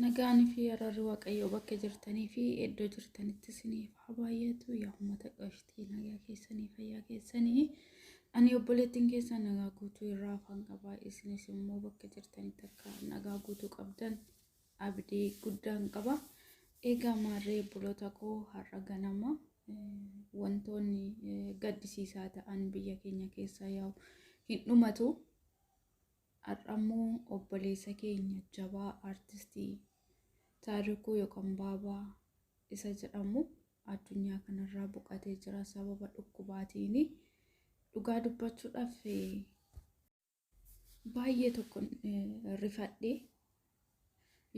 Nagaan fi araarri Waaqayyoo bakka jirtanii fi iddoo jirtanitti isiniif haa baay'atu. Yaa uummata qashtii, nagaa keessanii, fayyaa keessanii. Ani obboleettiin keessan nagaa guutuu irraa afaan qabaa. Isinis immoo bakka jirtanitti akka nagaa guutuu qabdan abdii guddaan qaba. Egaa maarree obboloota koo, har'a ganama wantoonni gaddisiisaa ta'an biyya keenya keessaa yaa'u hin dhumatu. Har'ammoo obboleessa keenya jabaa artistii Taarikuu yookaan Baabaa isa jedhamu addunyaa kanarraa boqotee jira sababa dhukkubaatiin. Dhugaa dubbachuudhaaf baay'ee tokko rifadhe,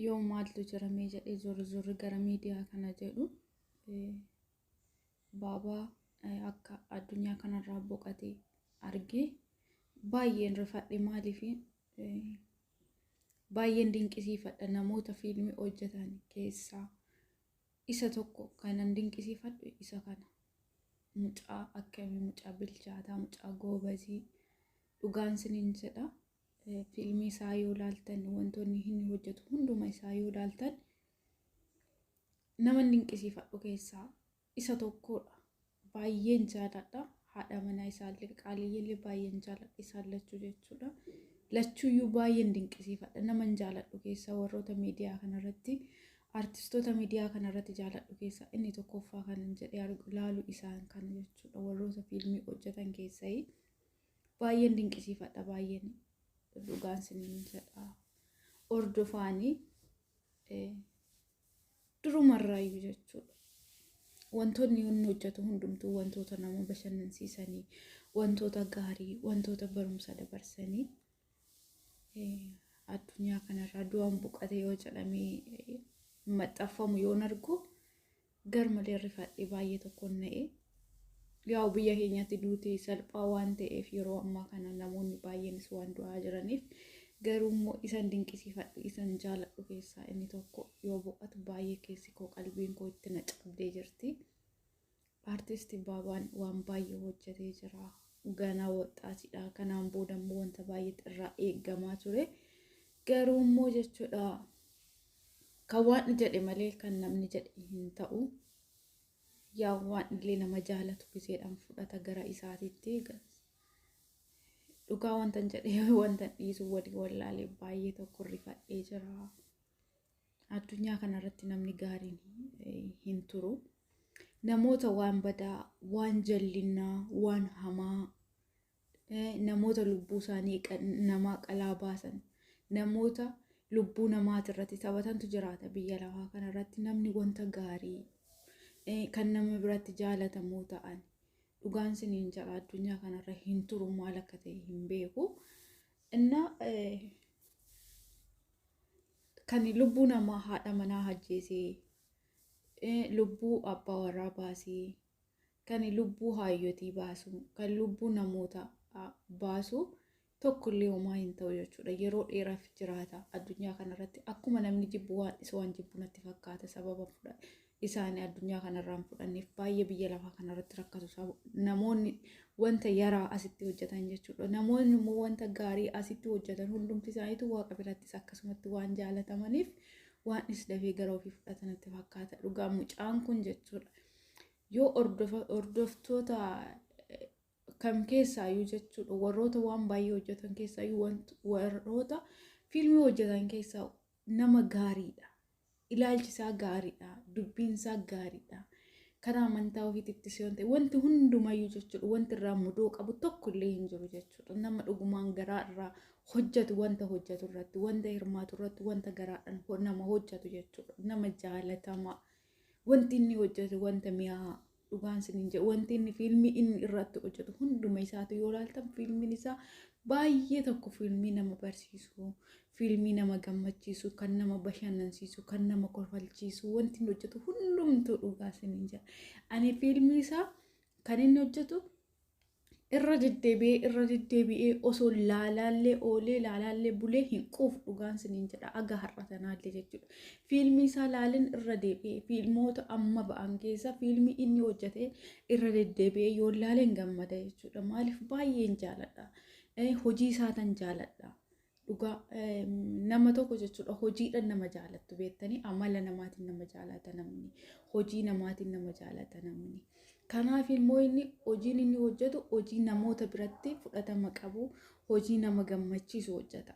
yoo maaltu jiramee jedhee zorri zorri gara miidiyaa kana jedhu Baabaa akka addunyaa kanarraa boqotee argee baay'een rifadhe. Maaliif? Baay'een dinqisiifadha. Namoota fiilmii hojjetan keessaa isa tokko kanan dinqisiifadhu isa kana. Mucaa akkamii, mucaa bilchaataa, mucaa goobazii, dhugaan siniin jedha. Fiilmii isaa yoo ilaaltan, wantoonni inni hojjetu hunduma isaa yoo ilaaltan, nama dinqisiifadhu keessaa isa tokkodha. Baay'een jaaladha. Haadha manaa isaallee Qaaliyyellee baay'een jaaladha, isaan lachuu jechuudha. Lachuuyyuu baay'een dinqisiifadha. Naman jaaladhu keessaa, warroota miidiyaa kanarratti, artistoota miidiyaa kanarratti jaaladhu keessaa inni tokkoffaa kanan jedhee laalu isaan kana jechuudha. Warroota fiilmii hojjetan keessaa baay'een dinqisiifadha, baay'een, dhugaan siniin jedha. Hordofaanii durumarraayyuu jechuudha. Wantoonni inni hojjetu hundumtuu wantoota nama bashannansiisanii, wantoota gaarii, wantoota barumsa dabarsanii. Addunyaa kanarraa du'aan boqote yoo jedhamee maxxanfamu yoon argu garmalee rifadhe, baay'ee tokkoon na'e. Yaa'u biyya keenyatti duuti salphaa waan ta'eef, yeroo ammaa kana namoonni baay'eenis waan du'aa jiraniif, garuu immoo isan dinqisiifadhu, isan jaaladhu keessaa inni tokko yoo boqotu baay'ee keessi koo, qalbiin koo itti na cabdee jirti. Artisti Baabaan waan baay'ee hojjetee jira. Ganaa waxxaatidha. Kanaan booda immoo wanta baay'eetu irraa eeggamaa ture. Garuu immoo jechuudha, kan waan jedhe malee kan namni jedhe hin ta'u. Yaa waan illee nama jaalatu gizeedhaan fudhata gara isaatiitti. Dhugaa wantan jedhee wantan dhiisu walii wallaalee baay'ee tokko rifadhee jira. Addunyaa kanarratti namni gaariin hin turu. Namoota waan badaa, waan jallinnaa, waan hamaa, namoota lubbuu isaanii namaa qalaa baasan, namoota lubbuu namaati irratti taphatantu jiraata biyya lafaa kanarratti. Namni wanta gaarii kan nama biratti jaalatamuu ta'an, dhugaan siniin jedha, addunyaa kanarra hin turu, maal akka ta'e hin beeku. Inna kan lubbuu namaa, haadha manaa ajjeesee, lubbuu abbaa warraa baasee, kan lubbuu haayyotii baasu, kan lubbuu namoota baasu tokkollee homaa hin ta'u jechuudha. Yeroo dheeraaf jiraata addunyaa kanarratti. Akkuma namni jibbu waan isa waan jibbu natti fakkaata, sababa isaanii addunyaa kanarraa hin fudhanneef baay'ee biyya lafaa kanarratti rakkatu namoonni wanta yaraa asitti hojjetan jechuudha. Namoonni immoo wanta gaarii asitti hojjetan hundumti isaaniitu Waaqa birattis akkasumatti waan jaalatamaniif waan is dafee gara ofii fudhatan natti fakkaata. Dhugaa mucaan kun jechuudha. Yoo hordoftoota kam keessaayyuu jechuudha, warroota waan baay'ee hojjetan keessaayyuu, warroota fiilmii hojjetan keessaa nama gaariidha. Ilaalchi isaa gaariidha. Dubbiin isaa gaariidha. Karaa amantaa ofiittis yoo ta'e, wanti hundumayyuu jechuudha, wanti irraa mudoo qabu tokko illee hin jiru jechuudha. Nama dhugumaan garaa irraa hojjetu, wanta hojjetu irratti, wanta hirmaatu irratti, wanta garaadhaan nama hojjetu jechuudha. Nama jaalatamaa. Wanti inni hojjetu wanta mi'aa, dhugaan siniin jedhu. Wanti inni fiilmii inni irratti hojjetu hunduma isaatu yoo ilaaltan, fiilmiin isaa baay'ee tokko fiilmii nama barsiisu, fiilmii nama gammachiisu, kan nama bashannansiisu, kan nama kofalchiisu, wanti inni hojjetu hundumtuu, dhugaa siniin jedha. Ani fiilmii isaa kan inni hojjetu irra deddeebi'ee irra deddeebi'ee osoo laalaallee oolee laalaallee bulee hin quufu, dhugaan siniin jedha, aga har'a tanaallee jechuudha. Fiilmii isaa laaleen irra deebi'ee, fiilmoota amma ba'an keessa fiilmii inni hojjete irra deddeebi'ee yoo laaleen gammada jechuudha. Maaliif? Baay'een jaaladha. Hojii isaa tan jaaladha. Dhugaa nama tokko jechuudha hojiidhaan nama jaalattu beektanii, amala namaatiin nama jaalata namni, hojii namaatiin nama jaalata namni. Kanaaf immoo inni hojiin inni hojjetu hojii namoota biratti fudhatama qabu, hojii nama gammachiisu hojjeta.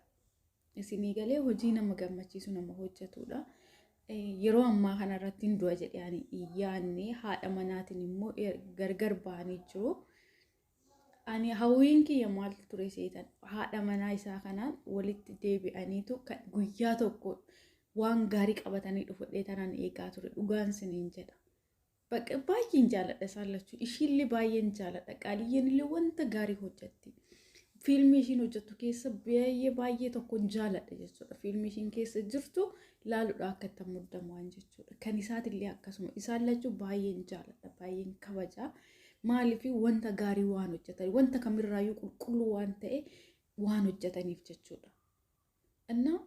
Isinii galee, hojii nama gammachiisu nama hojjetudha. Yeroo ammaa kanarratti hin du'a jedhee ani hin yaadne. Haadha manaatiin immoo gargar ba'anii jiru. Ani hawwiin kiyya maal ture seetan? Haadha manaa isaa kanaan walitti deebi'aniitu guyyaa tokko waan gaarii qabatanii dhufudhee tanaan eegaa ture, dhugaan siniin jedha. Bakka baay'een jaaladha isaan lachuu. Ishiillee baay'een jaaladha. Qaaliyyeen illee wanta gaarii hojjetti. Fiilmii ishiin hojjettu keessa baay'ee baay'ee tokkoon jaaladha jechuudha. Fiilmii ishiin keessa jirtu laaluudha akka itti muddamu waan jechuudha. Kan isaatillee akkasuma, isaan lachuu baay'een jaaladha. Baay'een kabaja. Maaliif? Wanta gaarii waan hojjetan, wanta kamirraayyuu qulqulluu waan ta'e waan hojjetaniif jechuudha. Innaa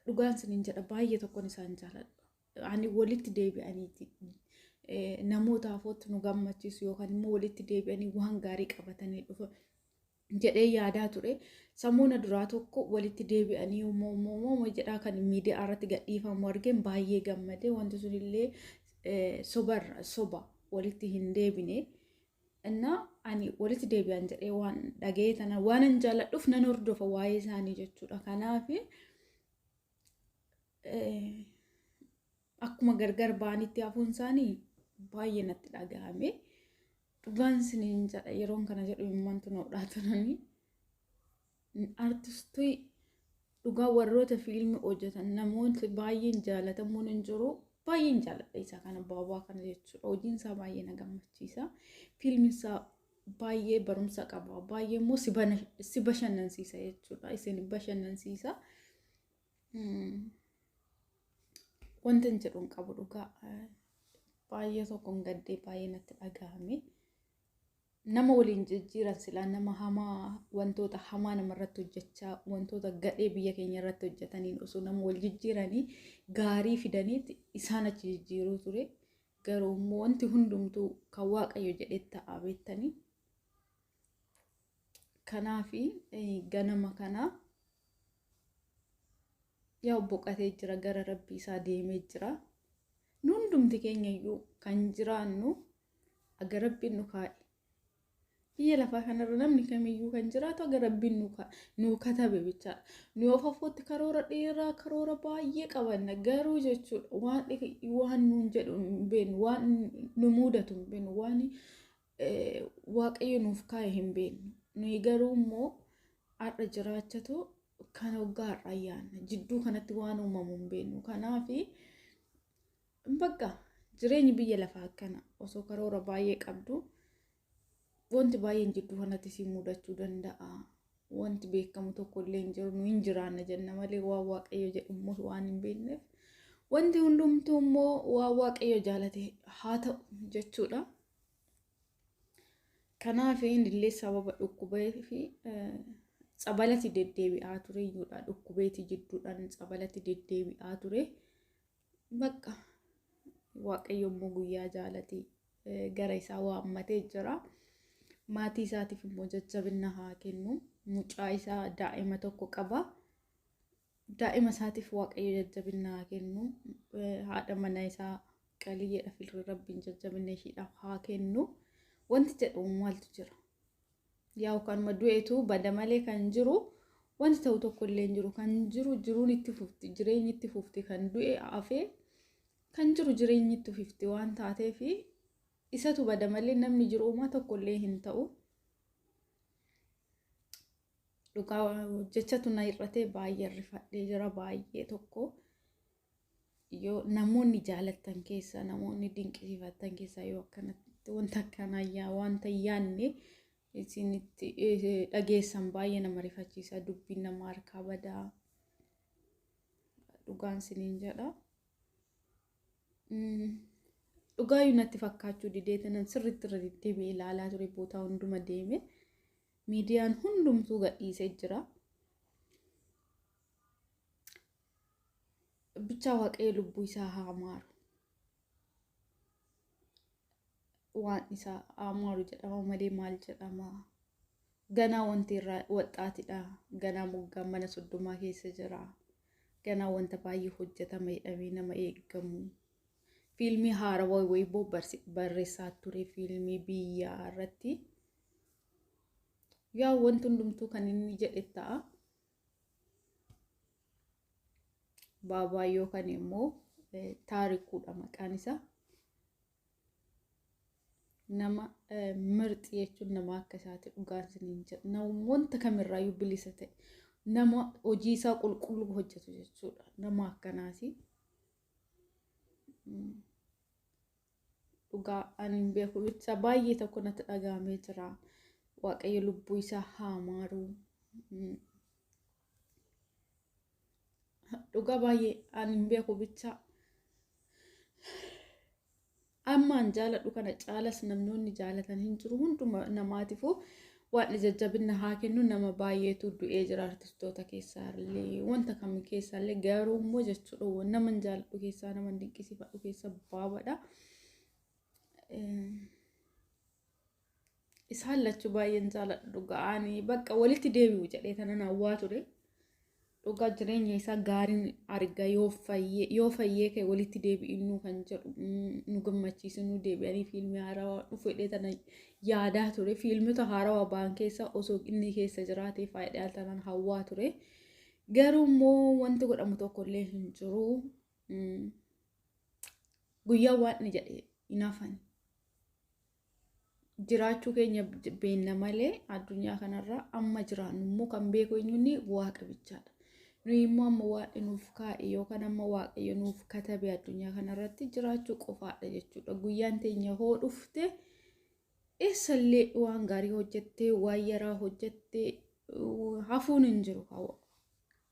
dhugaan isiniin jedha, baay'ee tokkoon isaan jaaladha. Ani walitti deebi'aniiti namoota afootti nu gammachiisu yookaan immoo walitti deebi'anii waan gaarii qabatanii dhufa jedhee yaadaa ture. Sammuuna duraa tokko walitti deebi'anii immoo jedhaa kan miidiyaa irratti gadhiifamu argeen baay'ee gammadee. Wanti sunillee sobarra soba, walitti hin deebine. Innaa ani walitti deebi'an jedhee waan dhaga'ee tana waan hin jaalladhuuf nan hordofa waa'ee isaanii jechuudha. Kanaaf akkuma gargar ba'anitti hafuun isaanii baay'ee natti dhaga'ame. Dhugaan isiniin jedha, yeroon kana jedhu immantu na turanii. Artistii dhugaa warroota fiilmii hojjetan namoonni baay'een jaalatamuun hin jiru. Baay'een jaalladha isa kana, baabaa kana jechuudha. Hojiin isaa baay'ee na gammachiisa. Fiilmiin isaa baay'ee barumsa qaba. Baay'ee immoo si bashannansiisa jechuudha. Isin bashannansiisa. Wanta hin jedhu hin qabu dhugaa. Baay'ee tokkoon gaddee, baay'ee natti dhagahame. Nama waliin jijjiiran silaa, nama hamaa, wantoota hamaa namarratti hojjechaa, wantoota gadhee biyya keenya irratti hojjetaniin osoo nama wal jijjiiranii gaarii fidaniitti isaan achi jijjiiruu ture. Garuu immoo wanti hundumtuu kan Waaqayyo jedhee ta'a beektanii. Kanaafi ganama kana yaa boqotee jira, gara rabbii isaa deemee jira. Nu hundumti keenya iyyuu kan jiraannu aga rabbiin nu kaa'e. Biyya lafaa kanarra namni kamiyyuu kan jiraatu aga rabbiin nu katabe bichaadha. Nu of afootti karoora dheeraa, karoora baay'ee qabanna garuu jechuudha waan nuun jedhu hin beeknu, waan nu mudatu hin beeknu, waan Waaqayyo nuuf kaa'e hin beeknu. Nuyi garuu immoo har'a jiraachatu kan hoggaa har'a yaanna. Jidduu kanatti waan uumamu hin beeknu. Kanaafi bakka jireenyi biyya lafaa akkana, osoo karoora baay'ee qabdu wanti baay'een jidduu kanatti si mudachuu danda'a. Wanti beekamu tokko illee hin jiru. Nu hin jiraanna jenna malee waan Waaqayyo jedhu immoo waan hin beekneef, wanti hundumtuu immoo waan Waaqayyo jaalate haa ta'u jechuudha. Kanaaf innillee sababa dhukkubee fi tsabalatti deddeebi'aa ture iyyuudha. Dhukkubeeti jidduudhaan tsabalatti deddeebi'aa ture. Bakka Waaqayyo immoo guyyaa jaalate gara isaa waammatee jira. Maatii isaatiif immoo jajjabina haa kennu. Mucaa isaa daa'ima tokko qaba. Daa'ima isaatiif Waaqayyo jajjabina haa kennu. Haadha mana isaa qaliyyeedhaaf illee rabbiin jajjabina ishiidhaaf haa kennu. Wanti jedhamu maaltu jira? Yaa kanuma du'eetu bada malee kan jiru wanti ta'u tokko illee hin jiru. Kan jiru jiruun itti fufti, jireenyi itti fufti. Kan du'e hafee kan jiru jireenyi itti fufti waan taateef isatu bada malee namni jiru uumaa tokko illee hin ta'u. Dhugaa jechatu na hir'atee, baay'ee rifadhee jira, baay'ee tokko. Yoo namoonni jaalattan keessa, namoonni dinqisiifattan keessa yoo akkanatti wanta akkanaa yaa wanta yaanne isinitti dhageessan baay'ee nama rifachiisa. Dubbiin nama harkaa badaa, dhugaan isiniin jedha. Dhugaayyuu natti fakkaachuu didee tanan sirriitti irra deddeebi'ee ilaalaa ture, bootaa hunduma deeme. Miidiyaan hundumtuu gadhiisee jira. Bichaa Waaqayyo lubbuu isaa haa maaru. Waan isaa haa maaru jedhama malee maal jedhama? Ganaa wanti irraa waxxaatidha. Ganaa moggaan mana 30 keessa jira. Ganaa wanta baay'ee hojjetama jedhamee nama eegamu. Fiilmii haarawaa wayii barreessaa ture fiilmii biyyaa irratti. Yaa wanti hundumtuu kan inni jedhe ta'a. Baabaa yookaan immoo Taarikuudha maqaan isaa. Nama mirxi jechuun nama akka isaati dhugaan isiniin jedha. Nama wanta kamirraayyuu bilisa ta'e. Nama hojii isaa qulqulluu hojjetu jechuudha. Nama akkanaati. Dhugaa ani hin beeku ibsa baay'ee tokko natti dhaga'amee jira. Waaqayyo lubbuu isaa haa maaru. Dhugaa baay'ee ani hin beeku bicha. Ammaan jaaladhu kana caalas namnoonni jaalatan hin jiru. Hunduma namaatiifuu waan jajjabina haa kennu. Nama baay'eetu du'ee jira artistoota keessaallee wanta kam keessaallee, garuu immoo jechuudha nama hin jaaladhu keessaa nama hin dinqisiifadhu keessa baabadha. Isaan lachuu baay'een jaaladhu dhugaa. Ani bakka walitti deebi'u jedhee tanan hawwaa ture. Dhugaa jireenya isaa gaariin arga yoo fayyee ka'e walitti deebi'innu kan jedhu nu gammachiisu nu deebi'anii fiilmii haarawaa dhufu jedhee tana yaadaa ture. Fiilmota haarawaa ba'an keessa osoo inni keessa jiraatee faayidaa tanan hawwaa ture. Garuu immoo wanti godhamu tokko illee hin jiru. Guyyaa waan inni jedhe hin hafani. Jiraachuu keenya beenna malee addunyaa kanarra amma jiraannu immoo kan beeku eenyuun Waaqa bichaadha. Nuyi immoo amma Waaqni nuuf kaa'e yookaan amma Waaqayyo nuuf katabe addunyaa kanarratti jiraachuu qofaadha jechuudha. Guyyaan teenya hoo dhufte eessallee waan gaarii hojjettee waan yaraa hojjettee hafuun hin jiru.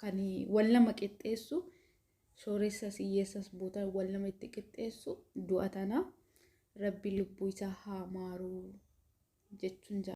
Kan wal nama qixxeessu sooressas hiyyeessas bootaan wal nama itti qixxeessu du'a tana. Rabbi lubbuu isaa haa maaru jechuun jaalladha.